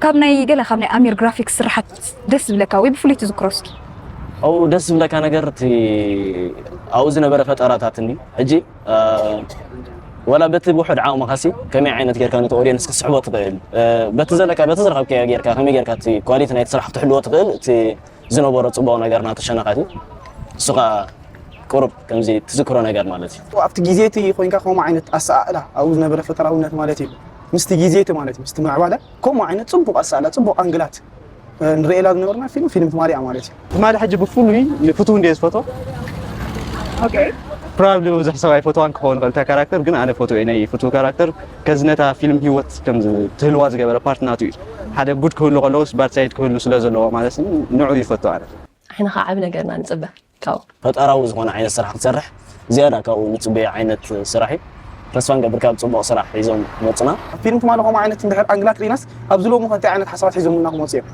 ካብ ናይ ገለ ካብ ናይ ኣሚር ግራፊክስ ስራሓት ደስ ዝብለካ ወይ ብፍሉይ ትዝክሮ እስኪ? ኣብኡ ደስ ዝብለካ ነገር እቲ ኣብኡ ዝነበረ ፈጠራታት እንዲ ሕጂ ወላ በቲ ውሑድ ዓቕምኻሲ ከመይ ዓይነት ጌርካ ነቲ ኦድየንስ ክትስሕቦ ትኽእል፣ በቲ ዘለካ በቲ ዝረኸብካዮ ጌርካ ከመይ ጌርካ እቲ ኳሊቲ ናይቲ ስራሕ ክትሕልዎ ትኽእል፣ እቲ ዝነበሮ ፅቡቕ ነገር ናቱ ሸነኻት እዩ። እሱ ከዓ ቁሩብ ከምዚ ትዝክሮ ነገር ማለት እዩ። ኣብቲ ግዜ እቲ ኮይንካ ከምኡ ዓይነት ኣሰኣእላ ኣብኡ ዝነበረ ፈጠራውነት ማለት እዩ ምስቲ ግዜ እቲ ማለት እዩ ምስቲ ምዕባለ ከምኡ ዓይነት ፅቡቕ ኣሰኣእላ ፅቡቕ ኣንግላት ንርእየላ ዝነበርና ፊልም ፊልም ትማሊኣ ማለት እዩ። ትማሊ ሕጂ ብፍሉይ ንፍትው እንደ ዝፈቶ ፕሮባብሊ ብዙሕ ሰብ ኣይፈትዋን ክኸውን ከልታ ካራክተር ግን ኣነ ፈትወ ናይ ፍትው ካራክተር ከዚ ነታ ፊልም ህይወት ከም ትህልዋ ዝገበረ ፓርት ናቱ እዩ። ሓደ ጉድ ክህሉ ከለውስ ባድ ሳይድ ክህሉ ስለ ዘለዎ ማለት ንዑ ይፈቱ ኣነ። ንሕና ከዓ ዓብ ነገርና ንፅበ ካብኡ። ፈጠራዊ ዝኾነ ዓይነት ስራሕ ክትሰርሕ ዝያዳ ካብኡ ንፅበዮ ዓይነት ስራሕ እዩ። ተስፋ ንገብር ካብ ፅቡቕ ስራሕ ሒዞም ክመፁና። ፊልም ትማሊ ከምኡ ዓይነት እንድሕር ኣንግላት ሪኢናስ ኣብዚ ሎሚ ከምቲ ዓይነት ሓሳባት ሒዞምልና ክመፁ እዮም።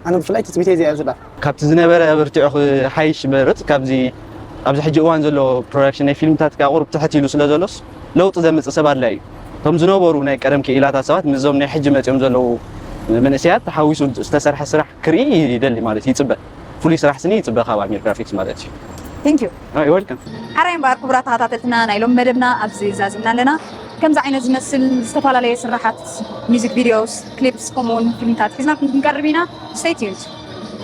ኣነ ብፍላይ ትፅቢተይ እዚኣ እያ ዘላ። ካብቲ ዝነበረ ኣበርቲዑ ክሓይሽ ይመርፅ። ካብዚ ኣብዚ ሕጂ እዋን ዘሎ ፕሮዳክሽን ናይ ፊልምታት ከዓ ቁሩብ ትሕት ኢሉ ስለ ዘሎስ ለውጢ ዘምፅእ ሰብ ኣድላይ እዩ። እቶም ዝነበሩ ናይ ቀደም ክኢላታት ሰባት ምስዞም ናይ ሕጂ መፂኦም ዘለዉ መንእሰያት ተሓዊሱ ዝተሰርሐ ስራሕ ክርኢ ይደሊ ማለት ይፅበ። ፍሉይ ስራሕ ስኒ ይፅበ ካብ ኣሚር ግራፊክስ ማለት እዩ። Thank you። Welcome። ሓራይ እምበኣር ክቡራት ተኸታተልትና ናይ ሎሚ መደብና ኣብዚ ዛዚምና ኣለና። ከምዚ ዓይነት ዝመስል ዝተፈላለየ ስራሓት ሚዚክ ቪዲዮስ፣ ክሊፕስ ከምኡውን ፊልምታት ሒዝናልኩም ክንቀርብ ኢና። Stay tuned።